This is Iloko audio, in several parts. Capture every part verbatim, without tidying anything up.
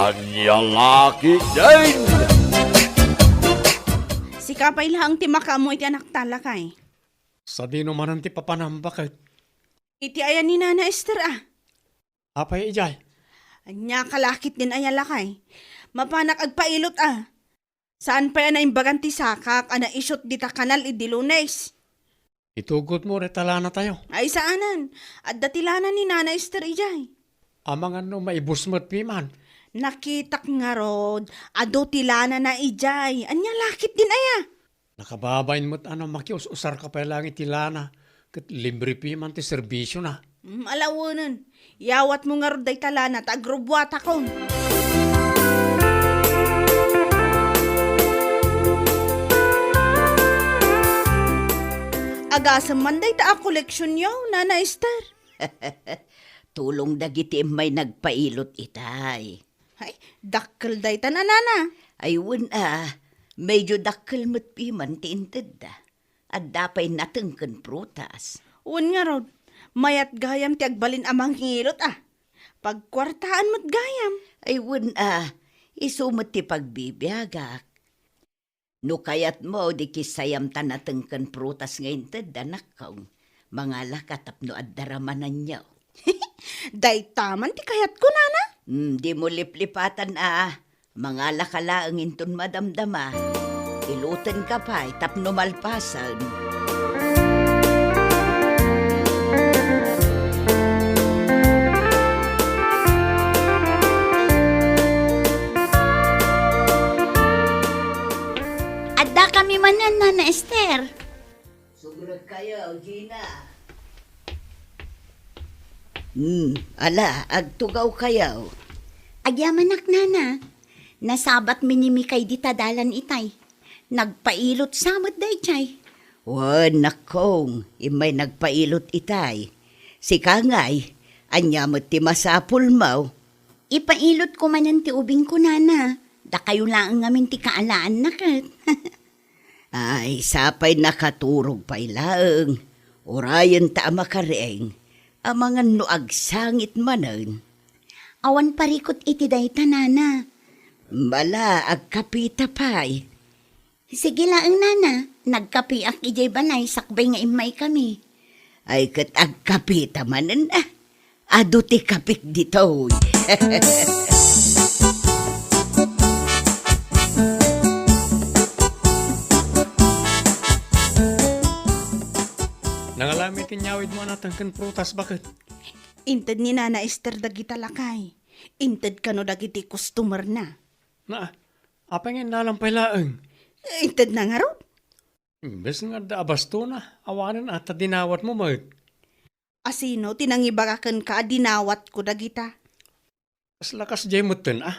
Ania la ketdin? Sika pay laeng ti makaammo iti anakta, lakay. Sadino manen ti papanam, baket? Iti ayan ni Nana Ester, a. Apay idiay? Ania ka la ketdin aya, lakay? Mapanak agpailot, a. Saan pay a naimbagan ti sakak a naisut dita kanal idi Lunes. Itugotmo dayta lanatayo. Ay, saanen. Adda ti lana ni Nana Ester idiay. Amangan no maibus met piman. Nakitak ngarud, adu ti lanana idiay. Ania la ketdin aya? Nakababain met a no makius-usarka pay laeng iti lana, ket libre piman ti serbisiona. Mm, alawenen. Yawatmo ngarud dayta lana ta agrubbuatakon. Agasem man dayta a koleksionyo, Nana Ester. Tulong dagiti immay nagpailot itay. Ay, dakkel dayta, Nana. Ay, wen a, medyo dakkel met piman ti intedda. Adda pay nateng ken prutas. Wen ngarud, mayat gayam ti agbalin a mangilot a. Pagkuartaan met gayam. Ay, wen a, isu met ti pagbibiagak. No kayatmo, di kissayam ta nateng ken prutas nga intedda, nakkong, mangalaka tapno adda ramananyo. Dayta man ti kayatko, Nana. Hmm, dimo liplipatan a. Mangalaka laeng inton madamdama. Ilutenka pay tapno malpasen. Adda kami manen, Nana Ester. Sumrekkayo, Gina. Hmm, ala, agtugawkayo. Agyamanak, Nana. Nasabatmi ni Mikay dita dalan itay. Nagpailot sa met daydiay. Wen, nakkong, immay nagpailot itay. Sika ngay, ania met ti masapulmo? Ipailotko manen ti ubingko, Nana. Dakayo laeng ngamin ti kaalaanna ket. Ay, sapay nakaturog pay laeng. Urayenta a makareng, amangan no agsangit manen. Awan parikut iti dayta, Nana. Ala, agkapita pay. Sige laeng, Nana. Nagkapiak idiay balay sakbay nga immaykami. Ay, ket agkapita manen, a. Adu ti kapik ditoy. Nangalami ti inyawidmo a nateng ken prutas, baket? Inted ni Nana Ester dagita, lakay. Inted kano dagiti customer-na. Na, apay nga innalam pay laeng? Intedna ngarud. Imbes nga adda a bastona, awanen a ta dinawatmo met. Asino ti nangibaga kenka a dinawatko dagita? Kasla kasdiay metten a.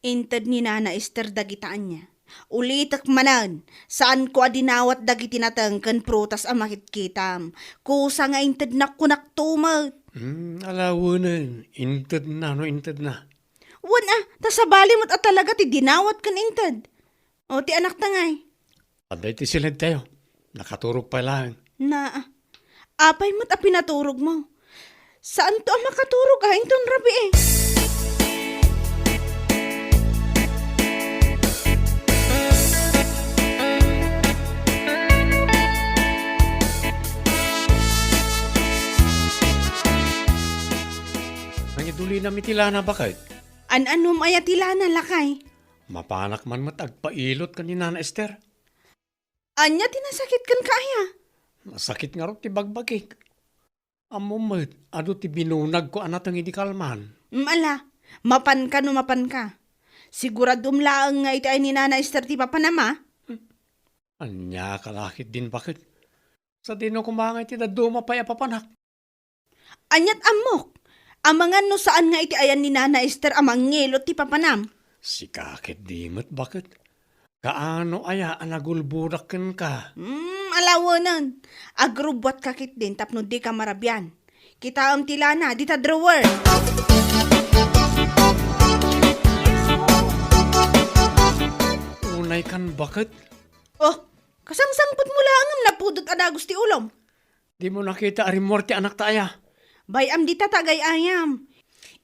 Inted ni Nana Ester dagita ania. Ulitek manen, saanko a dinawat dagiti nateng ken prutas a makitkitam. Kusa nga intednak kunakto met. Hmm, alawenen, intedna no intedna. Wen a, ta sabali met a talaga ti dinawat ken inted. O, ti anakta ngay? Adda iti siledtayo. Nakaturog pay laeng. Na, apay met a pinaturogmo? Saanto a makaturog a inton rabii? Nangidulinam iti lana, baket? An-anom aya ti lana, lakay? Mapanak man met agpailot ken ni Nana Ester. Ania ti nasakit kenka aya? Nasakit ngarud ti bagbagik. Ammom met, adu ti binunagko a nateng idi kalman. Mm, ala, mapanka no mapanka. Siguradom laeng nga iti ay ni Nana Ester ti papanam a? Ania ka la ketdin, baket? Sadino koma nga iti dadduma pay a papanak? Aniat ammok? Amangan no saan nga iti ayan ni Nana Ester a mangngilot ti papanam? Sika ketdi met, baket? Kaano aya a nagulbodak kenka? Hmm, alawenen. Agrubbuatka ketdin tapno dika marabian. Kitaem ti lana dita drawer. Unay kan, baket? Oh, kasangsangpetmo laeng ngem napudot a dagus ti ulom. Dimo nakita a rimmuar ti anakta aya? Bay-am dita ta agay-ayam.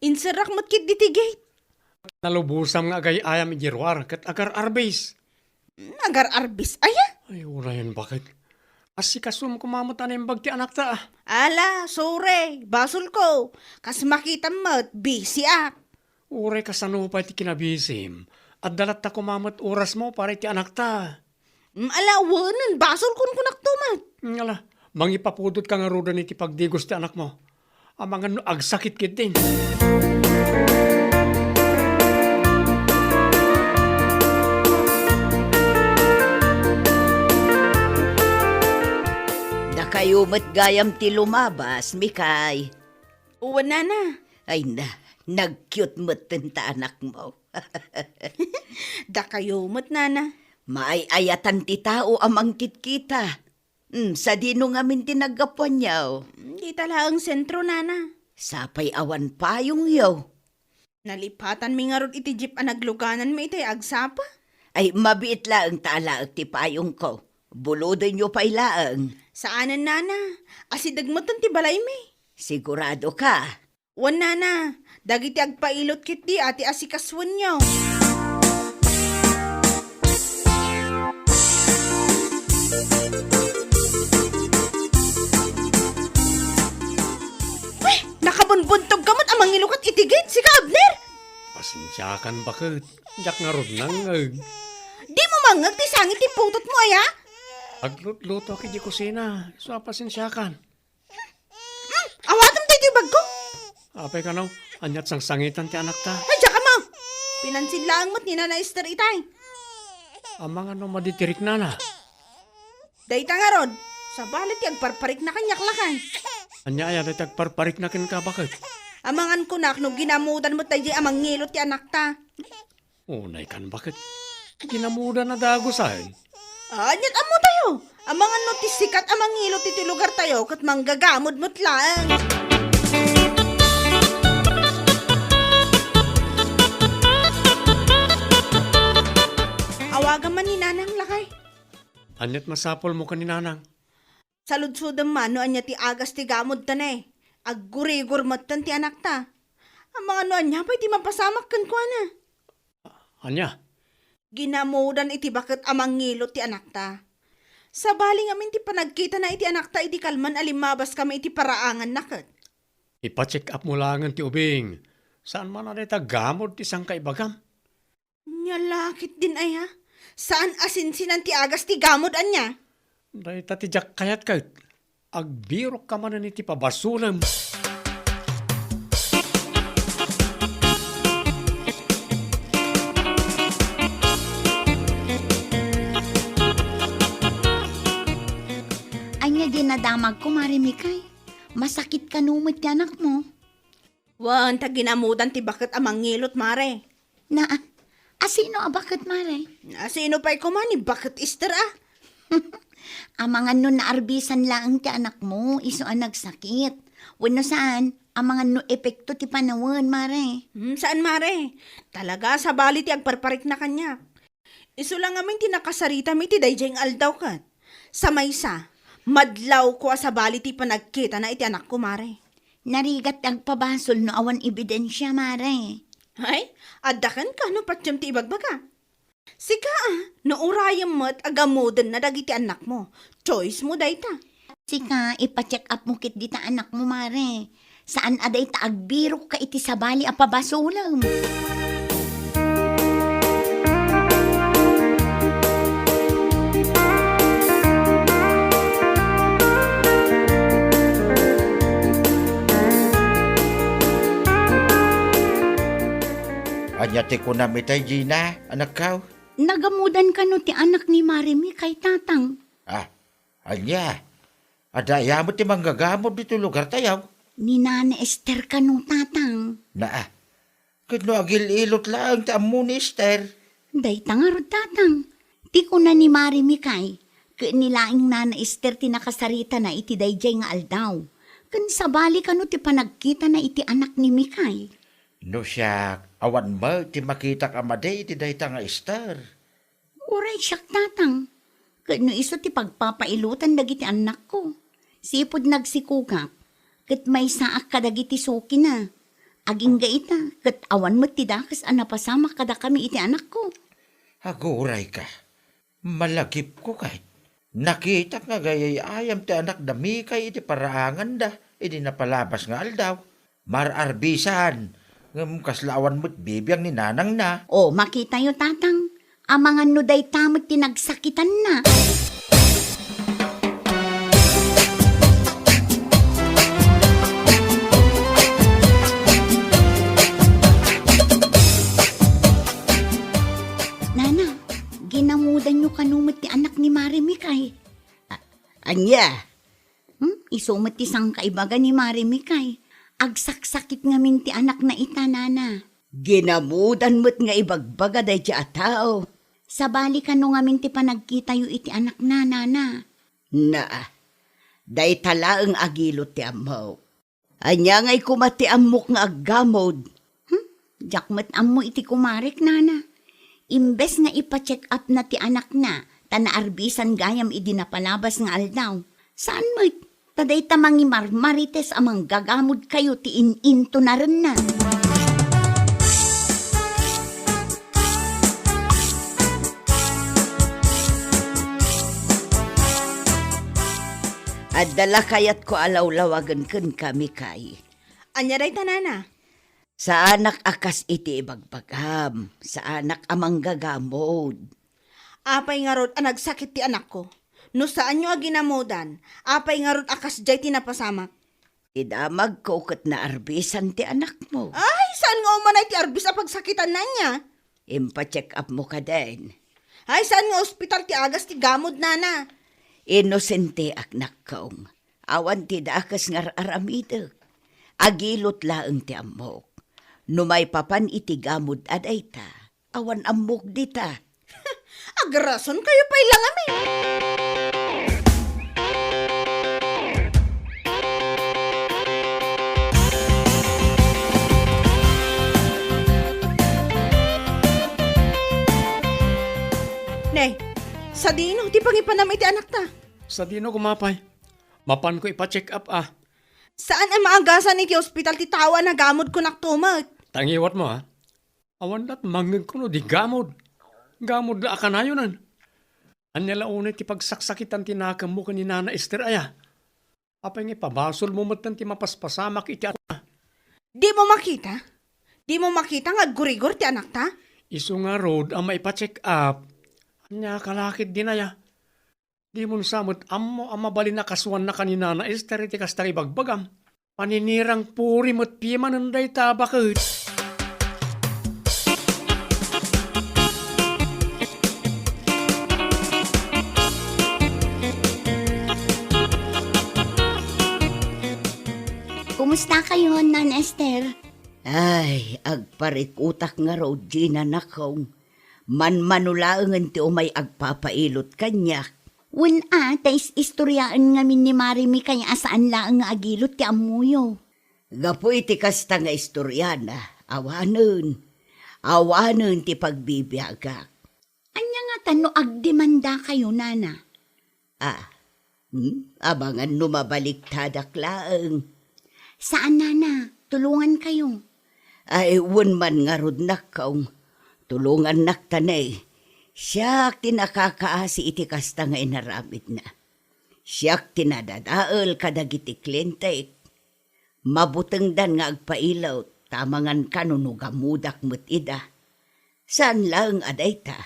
Inserrak met ketdi ti gate. Nalubosam nga agay-ayam idiay ruar ket agar-arbis. Agar-arbis aya? Ay, urayen baket. Asikasom koma met a naimbag ti anakta, a. Ala, sorry, basolko. Kas makitam met, busy-ak. Uray kasano pay ti kinabisim, adda latta koma met orasmo para iti anakta. Mm, ala, wenen, basolkon kunakto met. Mm, ala, mangipapudotka ngaruden iti pagdigos ti anakmo. Amangan no agsakit ketdin. Dakayo met gayam ti lumabas, Mikay. Wen, nana. Ay na, nag-cute metten ta anakmo. Dakayo met, nana. Maay-ayatan ti tao a mangkitkita. Hmm, sadino ngamin ti naggapuanyo? Dita laeng sentro, nana. Sapay awan payongyo. Nalipatanmi ngarud iti jeep a naglugananmi itay agsapa. Ay, mabiit laeng ta alaek ti payongko. Bulodenyo pay laeng. Saanen, nana. Asideg metten ti balaymi. Sigurado ka? Wen, nana. Dagiti agpailot ketdi a ti asikasoenyo. Ay, nakabunbuntog ka met a mangilukat iti gate, sika, Abner? Pasensiakan, baket. Diak ngarud nangngeg. Dimo mangngeg ti sangit ti putotmo, aya? Aglutlutoak idiay kusina. Isu a pasensiakan. Hmm, awatem daytoy bagko. Apay kano, ania't sangsangitan ti anakta? Ay, diak ammo. Pinansin laeng met ni Nana Esther itay. Amangan no madi ti riknana. Dayta ngarud, sabali ti agparparikna kaniak, lakay. Ania aya dayta agparparikna kenka, baket? Amangan kunak no ginamudan met daydiay a mangngilot ti anakta. Unay kan, baket? Ginamudan a dagusen. Ania't ammotayo? Amangan no ti sikat a mangngilot iti lugartayo ket manggagamod met laeng. Awagam man ni Nanang, lakay. Ania't masapulmo ken ni Nanang? Saludsodem man no ania ti agas ti gamodta ne. Aggurigor metten ti anakta. Amangan no ania pay ti mapasamak kenkuana. Ania? Ginamudan iti baket a mangngilot ti anakta. Sabali ngamin ti panagkitana iti anakta idi kalman a limmabaskami iti paraanganna ket. Ipa-check up mo laengen ti ubing. Saan man a dayta gamod ti sangkaibagam? Nia la ketdin aya? Saan a sinsinan ti agas ti gamod, ania? Dayta ti diak kayat ket. Agbirokka manen iti pabasolem. Ania dinadamagko, Mare Mikay? Masakit kano met ti anakmo? Wen, ta ginamudan ti baket a mangngilot, Mare. Na, asino a baket, Mare? Asino pay koma ni Baket Ester, a? Amangan no naarbisan laeng ti anakmo, isu a nagsakit. Wenno saan, amangan no epekto ti panawen, Mare. Hmm, saan, Mare. Talaga, sabali ti agparparikna kaniak. Isu la ngamin ti nakasaritami iti daydiay nga aldaw ket. Sa maysa, madlawko a sabali ti panagkitana iti anakko, Mare. Narigat ti agpabasol no awan ebidensia, Mare. Ay, adda kenka no patiem ti ibagbaga. Sika, a, no urayem met a gamodenna dagiti annakmo, choice mo dayta. Sika, ipa-check up mo ketdi ta anakmo, Mare. Saan a dayta agbirokka iti sabali a pabasolem. Ania ti kunam itay, Gina, anakko? Nagamodan kano ti anak ni Mare Mikay, Tatang? Ah, ania? Adda aya met ti manggagamod ditoy lugartayo? Ni Nana Ester kano, Tatang. Naa, ket no agil-ilot laeng ti ammo ni Ester? Dayta ngarud, Tatang. Ti kuna ni Mare Mikay, ket ni laeng Nana Ester ti nakasaritana iti daydiay nga aldaw. Ken sabali kano ti panagkitana iti anak ni Mikay? No siak, awan met ti makitak a madi iti dayta nga Ester. Uray siak, Tatang. Ket no isu ti pagpapailotan dagiti annakko, sipud nagsikogak, ket maysaak kadagiti sukina. Agingga ita, ket awan met ti dakes a napasamak kadakami iti anakko. Agurayka. Malagipko kay. Nakitak nga agayayayam ti anak da Mikay iti paraanganda idi napalabas nga aldaw. Mar-arbisan, ngem kasla awan met bibiang ni nanangna. O, makitayo, tatang. Amangan no dayta met ti nagsakitanna. Nana, ginamudanyo kano met ti anak ni Mare Mikay? A-, ania? Hmm? Isu met ti sangkaibaga ni Mare Mikay. Agsaksakit ngamin ti anakna ita, nana. Ginamudan met nga ibagbaga daydi a tao. Sabali kano ngamin ti panagkitayo iti anakna, nana? Naa, dayta laeng agilot ti ammok. Ania ngay koma ti ammok nga aggamod? Hmm? Diak met ammo iti kumarek, nana. Imbes nga ipa-check up na ti anakna, ta naarbisan gayam idi napalabas nga aldaw. Saan met? Ta dayta mangimarmarites a manggagamod kayo ti in-intonarenna. Adda la kayatko a lawlawagen kenka, Mikay. Ania dayta, nana? Saanak a kas iti ibagbagam, saanak a manggagamod. Apay ngarud a nagsakit ti anakko? No saanyo a ginamudan, apay ngarud a kasdiay ti napasamak? Ti damagko ket naarbisan ti anakmo. Ay, saan nga umanay ti arbis a pagsakitanna ania? Impacheck up mo kadin. Ay, saan nga ospital ti agas ti gamod, nana? Inosente, anakko. Awan ti dakes nga ar-aramidek. Agilot laeng ti ammok. No maipapan iti gamod a dayta, awan ammok dita. Agrason kayo pay la ngamin. Ne, sadino ti pangipanam iti anakta? Sadino koma pay? Mapanko ipa-check up a. Saan a maagasan iti ospital ti tao a nagamod kunak tumet? Tangiwat mo, ha? Awan lat mangngeg kuno di gamod. Gamod la a kanayonan. Ania la unay ti pagsaksakitan ti nakemmo ken ni Nana Ester aya? Apay nga ipabasolmo metten ti mapaspasamak iti atna? Dimo makita? Dimo makita nga aggurigor ti anakta? Isu ngarud a maipa-check up. Ania ka la ketdin aya? Dimon sa met ammo a mabalin a kasuannaka ni Nana Ester iti kasta nga ibagbagam. Paninirang puri met pay manen dayta, baket. Kumusta kayo, Nana Ester? Ay, agparikutak ngarud, Gina, nakong. Manmano laengen ti umay agpapailot kaniak. Wen a, ta is-istoriaen ngamin ni Mare Mikay a saan laeng nga agilot ti ammoyo. Gapu iti kasta nga istoriana, awanen. Awanen ti pagbibiagak. Ania ngata no agdemandakayo, nana? Ah, hmm? Amangan no mabaliktadak laeng. Saan, nana, tulongankayo. Ay, wen man ngarud, nakong. Tulongannakta ne. Siak ti nakakaasi iti kasta nga inaramidna. Siak ti nadadael kadagiti klientek. Mabutengdan nga agpailot, ta amangan kano no gamodak met ida. Saan laeng a dayta.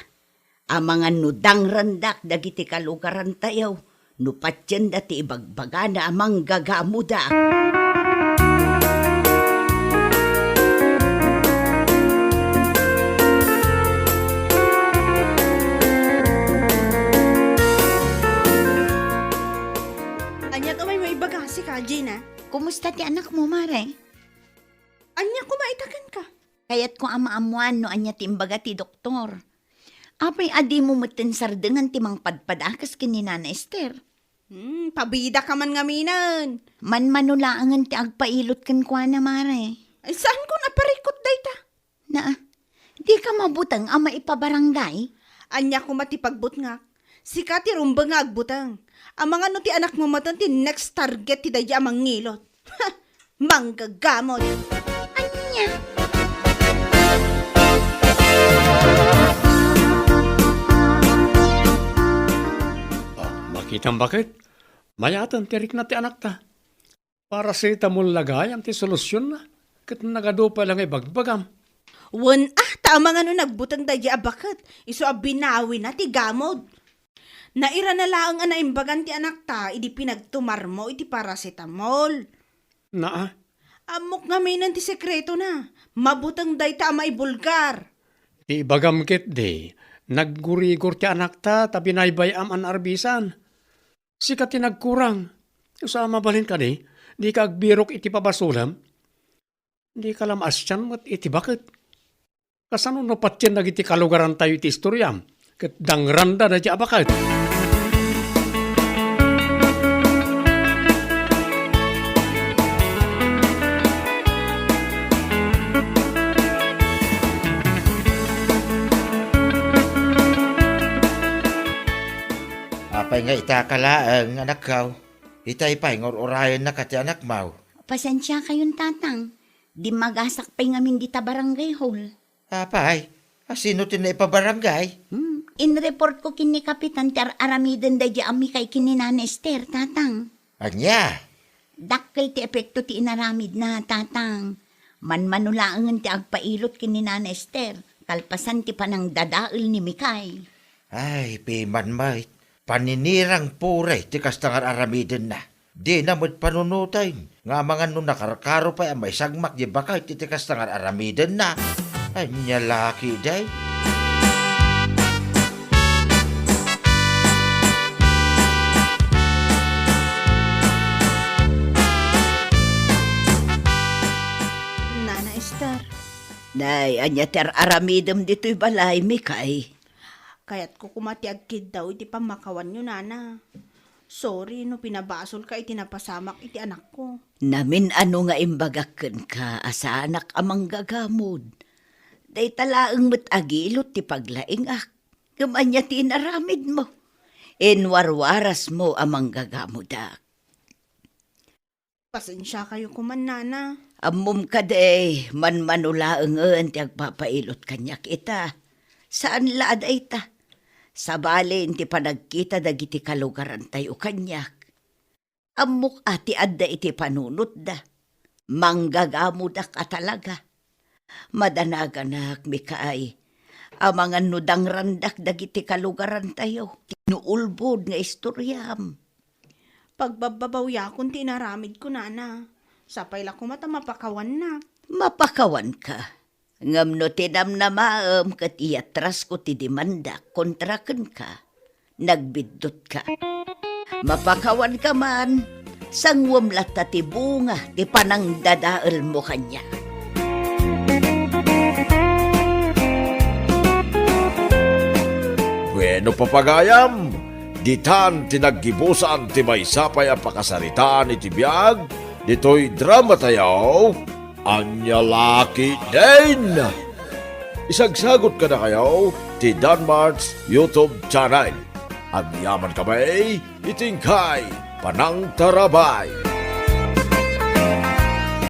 Amangan no dangrandak dagiti kalugarantayo, no patienda ti ibagbagana a manggagamodak. Ania ti umay maibaga, sika, Gina? Kumusta ti anakmo, Mare? Ania koma ita kenka? Kayatko a maammoan no ania ti imbaga ti doktor. Apay a dimo metten sardengan ti mangpadpadakes ken ni Nana Ester? Hmm, pabidaka man ngaminen. Manmano laengen ti agpailot kenkuana, Mare. Ay, saankon a parikut dayta? Naa, dika mabuteng a maipabarangay? Ania koma ti pagbutngak? Sika ti rumbeng nga agbuteng. Amangan no ti anakmo metten ti next target ti daydi a mangilot. Ha! Manggagamod! Ania Ah, makitam baket? Mayaten ti rikna ti anakta. Paracetamol la gayam ti solusionna, ket nagadu pay la nga ibagbagam. Wen, ah, ta amangan no nagbuteng daydi a baket, isu a binawina ti gamod. Nairana laeng a naimbagan ti anakta idi pinagtumarmo iti paracetamol. Naa. Ammok ngaminen ti sekretona. Mabuteng dayta a maibulgar. Ti ibagam ketdi, naggurigor ti anakta ta binaybay-am a naarbisan. Sika ti nagkurang. Sa mabalin kadi, dika agbirok iti pabasolem? Dika la maasian met iti baket. Kasano no patien dagiti kalugarantayo iti istoriam, ket dangranda daydi a baket? Apay nga ita ka laeng, anakko? Itay pay nga ur-urayennaka ti anakmo. Pasensiakayon, Tatang. Dimmagasak pay ngamin dita barangay hall. Apay, a sino ti naipabarangay? Hmm, inreportko ken ni Kapitan ti ar-aramiden daydi a Mikay ken ni Nana Ester, Tatang. Ania? Dakkel ti epekto ti inaramidna, Tatang. Manmano laengen ti agpailot ken ni Nana Ester, kalpasan ti panangdadael ni Mikay. Ay, piman met, paninirang puray ti kasta nga ar-aramidenna. Dina met panunoten nga amangan no nakarkaro pay a maisagmak di baket iti kasta nga ar-aramidenna. Ania la ketdi? Nana Ester. Nay, ania ti ar-aramidem ditoy balay, Mikay? Kayatko koma ti agkiddaw iti pammakawanyo, Nana. Sorry no pinabasolka iti napasamak iti anakko. Namin-ano nga imbagak kenka a saanak a manggagamod. Dayta laeng met agilot ti paglaingak. Ngem ania ti inaramidmo? Inwarwarasmo a manggagamodak. Pasensiakayo koma, Nana. Ammom kadi, manmano laengen ti agpapailot kaniak ita. Saan la a dayta. Sabali ti panagkita dagiti kalugarantayo kaniak. Ammok a ti adda iti panunotda. Manggagamodak a talaga. Madanaganak, Mikay, amangan no dangrandak dagiti kalugarantayo. Ti naulbod nga istoriam. Pagbabbabawiakon ti inaramidko, Nana. Sapay la koma ta mapakawannak. Mapakawanka. Ngem no tinamnamaem ket iyatrasko ti demandak kontra kenka, nagbiddutka. Mapakawanka man, sanguem latta ti bunga ti panangdadaelmo kaniak. Bueno, papagayam, ditan ti naggibusan ti maysa pay a pakasaritaan iti biag ditoy dramatayo. Ania la ketdin? Isagsagot kadakayo ti Danmart's YouTube channel. Agyamankami iti inkay panangtarabay.